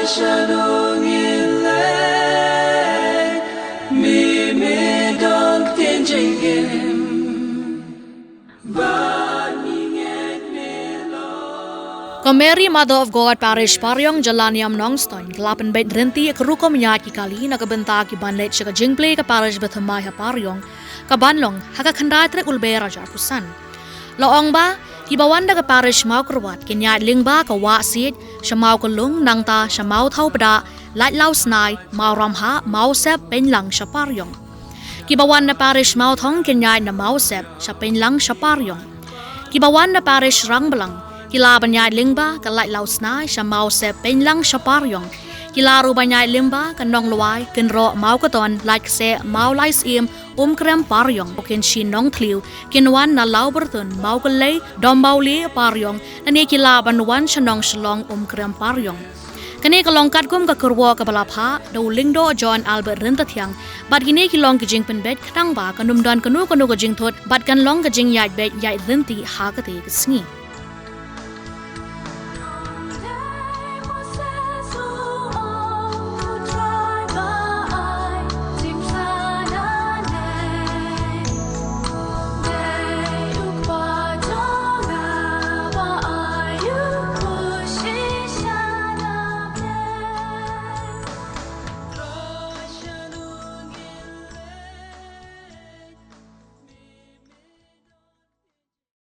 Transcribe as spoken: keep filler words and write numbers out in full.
Ka Mary Mother of God Parish Pariong Jylla Niam Nongstoiñ ka la pynbeit rynti ka rukom ïaid ki kali na ka bynta ki ban leit sha ka jingplie ka parish bathymmai ha Pariong, ka ban long ha ka khyndai tarik u Lber ar hajar arphew san. La ong ba kiba wan da ka parish Mawkyrwat kin ïaid lyngba ka Wahsiej sha Mawkyllung, nangta sha Mawthawpdah, Laitlaw Snai, Mawramhah, Mawsep, Pynlang sha Pariong. Kiba wan na parish Mawthong kin ïaid na Mawsep sha Pynlang sha Pariong. Kiba wan na parish Rangblang ki lah ban ïaid lyngba ka Laitlaw Snai sha Mawsep, Pynlang sha Pariong. Ki lah ruh ban ïaid lyngba ka Nonglwai, Kynroh, Mawkaton, Laitkaseh, Mawlaisyiem, Umkrem, Pariong. Kin sha Nongthliew kin wan na Lawbyrtun, Mawkyllei, Dombawlieh, Pariong, lane ki lah ban wan sha Nongshillong, Umkrem, Pariong. Kane ka long katkum ka kyrwoh kaba la phah da u Lyngdoh John Albert Ryntathiang, bad kine ki long ki jingpynbeit khnang ba kan ym don kano kano ka jingthut bad kan long ka jingïaid beit ïaid rynti ha katei ka sngi.